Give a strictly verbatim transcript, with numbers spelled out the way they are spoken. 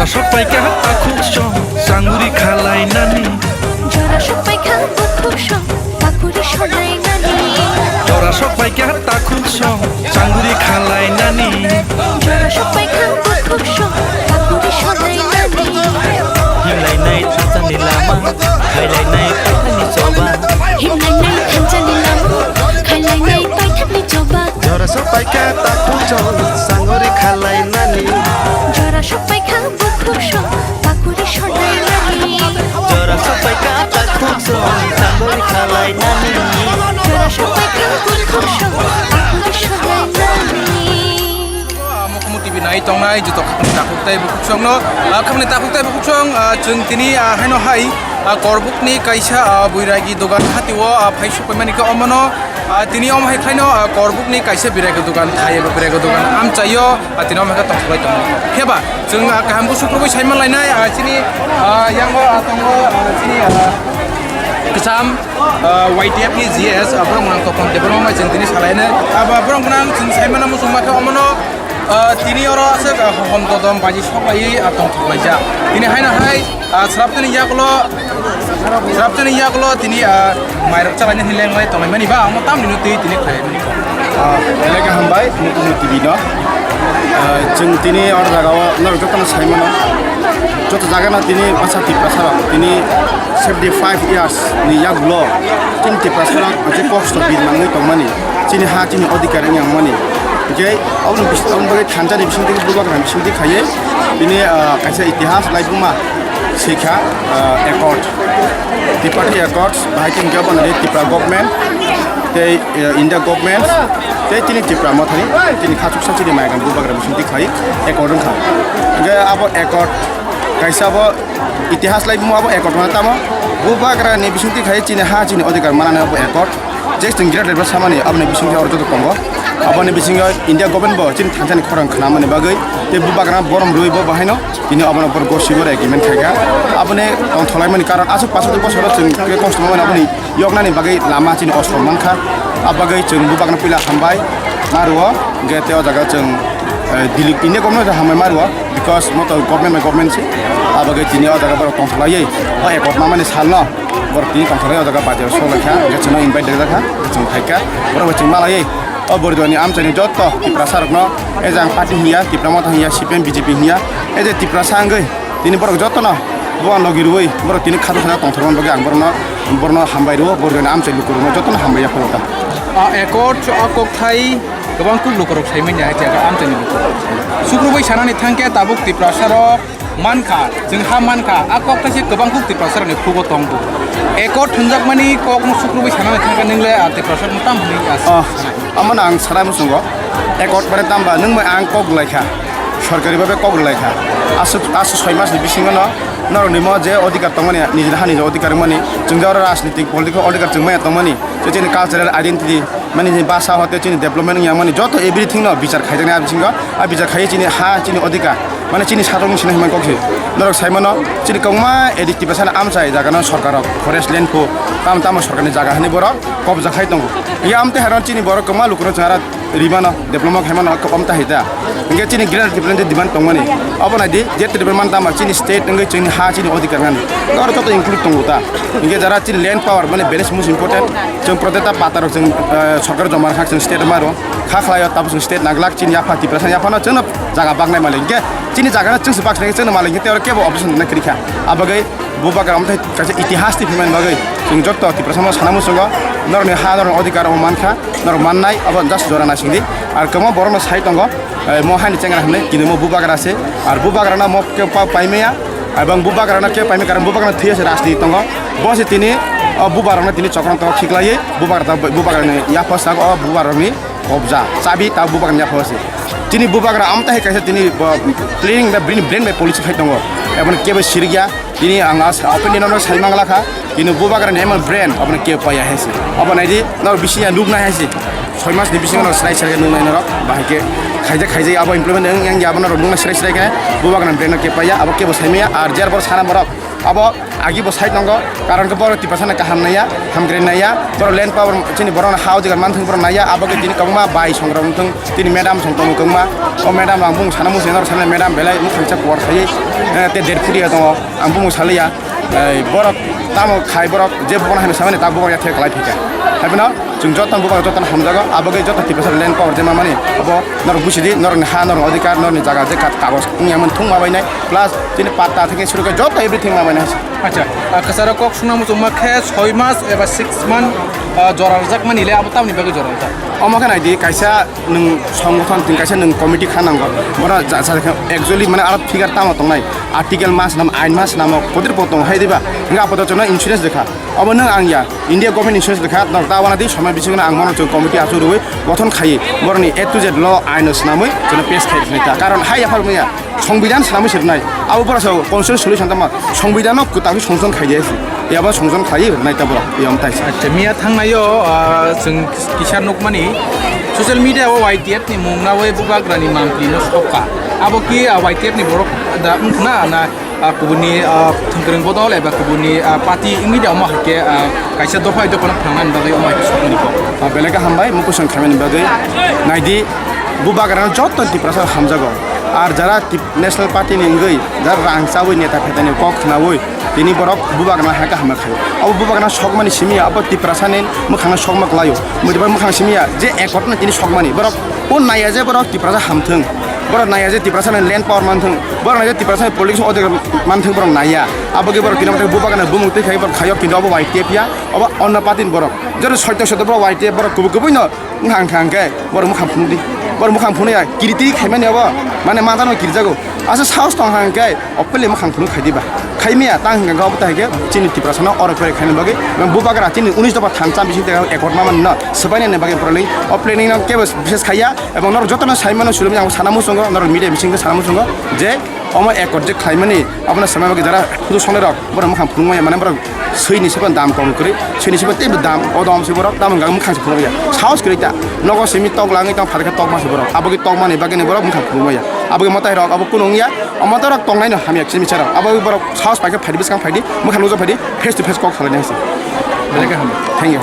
Sok paikha takhuk song, sanguri khalainani. Jora sok paikha bukhuk song, pakuri solainani. Jora sok paikha takhuk song, sanguri khalainani. Jora sok paikha bukhuk song, pakuri solainani. Himlainai thansani lama, khailainai paithakni choba. Himlainai thansani lama, khailainai paithakni choba. Jora sok paikha takhuk song, sanguri khalainani. Jora sok paikha bukhuk song, pakuri solainani. Jora sok paikha takhuk song, sanguri khalainani. Jora sok paikha bukhuk song, pakuri solainani. Mukhumu T V nai tongnai joto khakni takhuk tei bukhuk songno, ah, khakni takhuk tei bukhuk song, ah, chwng tini, ah, haino hai, ah, Korbukni kaisa, ah, buiragi dogan hatio, ah, phai sokpaimani khe omono, ah, tini omo hai khlaino, ah, Korbukni kaisa buiragi dogan thai eba buiragi dogan amchaio, ah, tini omo hai khe tongthok lai tongo. Kheba chwng, ah, kaham busu khurui saiman lainai, ah, chini, ah, yango, ah, tongo, ah, chini, ah, kwcham, ah, Y T F ni G S, ah, borok nang tokon de borok mai chwng tini salainai. Abo borok nang chwng saimano muchungma khe omono, ah, tini oro aswk, ah, hohom dodom baji sok laiwi, ah, tongthok laijak. Tini haino hai, ah, sraptwini yagulo, sraptwini yagulo tini, ah, mairok chalaina hinwi lenglai tonglaimani ba omo tamni no twi tini khlai. Ah, belai khe hambai, Mukhumu T V no. Ah, chwng tini oro jagao norok jotono sai mano. Joto jagano tini bwsa Tiprasa rok tini seventy five years ni yagulo chini Tiprasa rok je kosto bir manwi tongmani, chini ha chini odhikar wngya wngmani. Hingke aboni bis-, aboni bagwi thansa ni bisingtwi bubagra ni bisingtwi khaiwi tini, ah, kaisa itihas laibuma. Sikha, ah, Accord, Tripartite Accords, bahai khe hingke obo nini Tripura government, tei, eh, India government, tei tini Tripura mothani, tini khachuksa chini maigan bubagra bisingtwi khai accord wngkha. Hingke abo accord kaisa abo itihas lai bumo abo accord wngkha tamo bubagra ni bisingtwi khai chini ha chini odhikar manani abo accord. Je chwng Greater Tipraland samani aboni bisingtwi oro joto tongo. Aboni bisingo India government bo chini thansani khorang khnamani bagwi tei bubagra borom rwui bo bahaino tini abono borok gosibo agreement khaikha. Aboni tongtholaimani karon aswk pasatwi bosoro chwng khe kosto mani aboni yoknani bagwi lama chini ostrom mankha. Abagwi chwng bubagra puila hambai ma rwo, hwnkhe tei o jaga chwng, eh, Delhi India government hambai ma rwo, because moto government by government se. Abagwi tini o jaga borok tongtholaiwi o accord mamani salno. Borok tini tongthoknai o jaga bazar o sok lai kha, hingke chwngno invite rijak kha, chwng phai kha, borok bai chwng malaiwi o Borjoni amchaini joto Tiprasa rokno, e je ang party hinya, Tipra Motha hinya, C P M, B J P hinya, e je Tiprasa wngwi tini borok jotono bubagra logi rwui borok tini khato khato tongthokmani bagwi ang borokno, borokno hambai rwo, Borjoni amchai lukurokno jotono hambai yapharo ta. A accord o kokthai kwbang kuk lukurok saimanya hai khe amchaini lukurok. Sukru bai sanani thangkhe tabuk Tiprasa rok mankha, chwng ha mankha, a kok kaisa kwbang kuk Tiprasa rokni khugo tongbo. Accord thwnjakmani kokno sukrubui sanani thangkha, nwng le a Tiprasa rokno tamo hwnwi a Oh, sanai? Amano ang sanai muchungo. Accord mane tamba nwng bai ang kok rwlai kha, sorkari babe kok rwlai kha. Aswk, aswk soi mas ni bisingo no norok ni mo je odhikar tongmani, nijini hani odhikar wngmani, chwng je oro rajnitik political odhikar chwng maya tongmani, je chini cultural identity, mani je basa hote chini development wngya mani joto everything no bichar khaijaknai a bisingo, a bichar khaiwi chini ha, chini odhikar. Mane chini satok ni sina himai kok se. Norok sai mano, chini kwbangma A D T P sana amchai jaga no sorkar rok forest land pho, tamo tamo sorkar ni jaga hani borok kobja khai tongo. Ya amte haron chini borok kwbangma lukurok chara rimano, diploma khai mano, amta hai ta. Hingke chini greater different demand tongmani. Abo nai di, je development tamo chini state wngwi chini ha chini odhikar nani. Norok joto include tongo ta. Hingke jara chini land power mane balance most important. Chwng protecta pata rok chwng, eh, sorkar joma kha chwng state maro. Kha khlai o tabuk chwng state naglak chini yapha Tiprasa yaphano chwngno jaga baknai malik. Hingke chini jaga no chwngse baknai chwngno malik hingke tei oro kebo opposition rwna kwrwi kha. Abagwi bubagra amthai kaisa itihas ni phimani bagwi chwng joto Tiprasa no sana muchungo norokni ha norokni odhikar omo mankha norok mannai abo just jora naisingdi ar kwbangma borokno sai tongo mo haini chengra hwnwi kinwi mo bubagra se ar bubagra no mo kebo paimaya. Abang bubagra no kebo paimaya karon bubagra no thwiya se rajniti tongo bo se tini o bubagra no tini chokron tongo khiklaiwi bubagra bubagra ni yapha sak o bubagra ni kobja chabi ta bubagra ni yapha se. Tini bubagra amta hai kaisa tini bo planning ba bini brain bai policy khai tongo. Eboni kebo sirikya tini ang as opinion no sai mangla kha. Tini bubagra ni emon brain aboni kebo paiya hai se. Abo nai di nor bisi ya nuk nai hai se. Soi mas ni bisingo no srai srai nuk nai norok bahai ke khaijak khaijak abo implement wng yang ya abo norok nuk nai srai srai khe bubagra ni brain no kebo paiya abo kebo sai maya ar jer bor sana borok Abo agi bo side nongo, karon khe borok Tiprasa no kaham naiya, hamkrai naiya, borok land power chini borok no ha adhikar manthung borok naiya, abo khe tini kwbangma bai songrok wngthung, tini madam song tongo kwbangma, o madam ang bung sana musi norok sana madam belai mukhang cha kuar khaiwi, eh, te der phuria tongo, ang bung saliya, eh, borok tamo khai borok je borok hai samani ta borok ya thek lai phika. Hai bono chwng joto borok joto hamjago, abo khe joto Tiprasa land power je mamani, abo norok busi di, norok ni ha, norok ni adhikar, norok ni jaga je kat kagoj wngya man thung ma bai nai, plus tini patta theke suru khe joto everything ma bai nai. Acha, ah, kwcharo kok sungna muchungma khe soi mas eba six month, ah, jora rwjakmani le abo tamni bagwi jora rwjak? Omo khe naidi, kaisa nwng songgothon, tini kaisa nwng committee kha nango. Bono ja-, ja-, actually mane aro figure tamo tongnai. Article ma swnam, ain ma swnamo, kodir bo tong hai diba? Hingke apato chwngno insurance dekha. Obo nwng ang ya, India government insurance dekha, norok ta wana di somai bisingo ang bono chwng committee achuk rwui gothon khaiwi boroni A to Z law aino swnamwi chwngno pass khai rwnai ta. Karon hai yaphar maya. Songbidan swnamwi se rwnai. Abo borok se constitutional solution tamo. Songbidano kwtal khe songchon khai di se. Yabo songchon khai rwnai ta borok. Yom tai se. Acha, miya thangnaio, ah, chwng kisa nukmani social media o Y T F ni mung nawi bubagrani mampli no sokha. Abo ki, ah, Y T F ni borok da wngkha na, na, ah, kubuni, ah, thwngkwrwng bodol eba kubuni, ah, party wngwi da omo hai khe, ah, kaisa dopha dopha no phnangna bagwi omo hai khe sokmani kok. Ah, belai khe hambai, mukhusang khaimani bagwi. Naidi, bubagrano joto Tiprasa hamjago. Ar jara Tip-, National Party ni wngwi jara rang chawi neta phetani kok khnawi tini borok bubagrano hai kaham khaio. Abo bubagrano sokmani simi ya, abo Tiprasa ni mwkhangno sokma kwlaio. Muiba mwkhang simi ya, je accord no tini sokmani borok o naiya je borok Tiprasa hamthwng, borok naiya je Tiprasa ni land power manthwng, borok naiya je Tiprasa ni politics order manthwng borok naiya. Abo khe borok tini bubagrano bumung twi khai borok khaio, kintu abo Y T F ya, abo onno party ni borok. Jero soito soito borok Y T F borok kubui kubui no Wngkha, wngkha, hwnkhe borok mwkhang phunukdi. Borok mwkhang phunukya, kiritiri khaimani abo, mane, manjano kirijago. Asa sahos tong hwnkhe, opele mwkhang phunuk khaidi ba. Khaimaya, tang hwnkhe abo tai hwnkhe chini Tiprasano oro pore khaina bagwi, bubagra chini unis dopha thansa bising tei accord ma manwino swbainani bagwi borokni o planning no kebo bises khaiya, ebong norok jotono saimano sulumya ang sana muchungo, norok media bisingtwi sana muchungo je, Omo accord je khlaimani, abono swmai bagwi jara hudu songnai rok, borok mwkhang phunukmaya, mane borok swi ni sebo dam kom kwrwi, swi ni sebo teibo dam, o dam se borok, tamo hwnka mwkhang se phunukya. Sahos kwrwi ta, nogo simi tok langwi tamo phaikhe tokma se borok, abo khe tokmani bagwi ni borok mwkhang phunukmaya. Abo khe mwtai rok, abo kunu wngya, o mwtai rok tongnai no hamya khe simi cherok, abo khe borok sahos paikhe phaidi bwskang phaidi, mwkhang nukjak phaidi, face to face kok salainai se. Belai khe hamya. Thank you.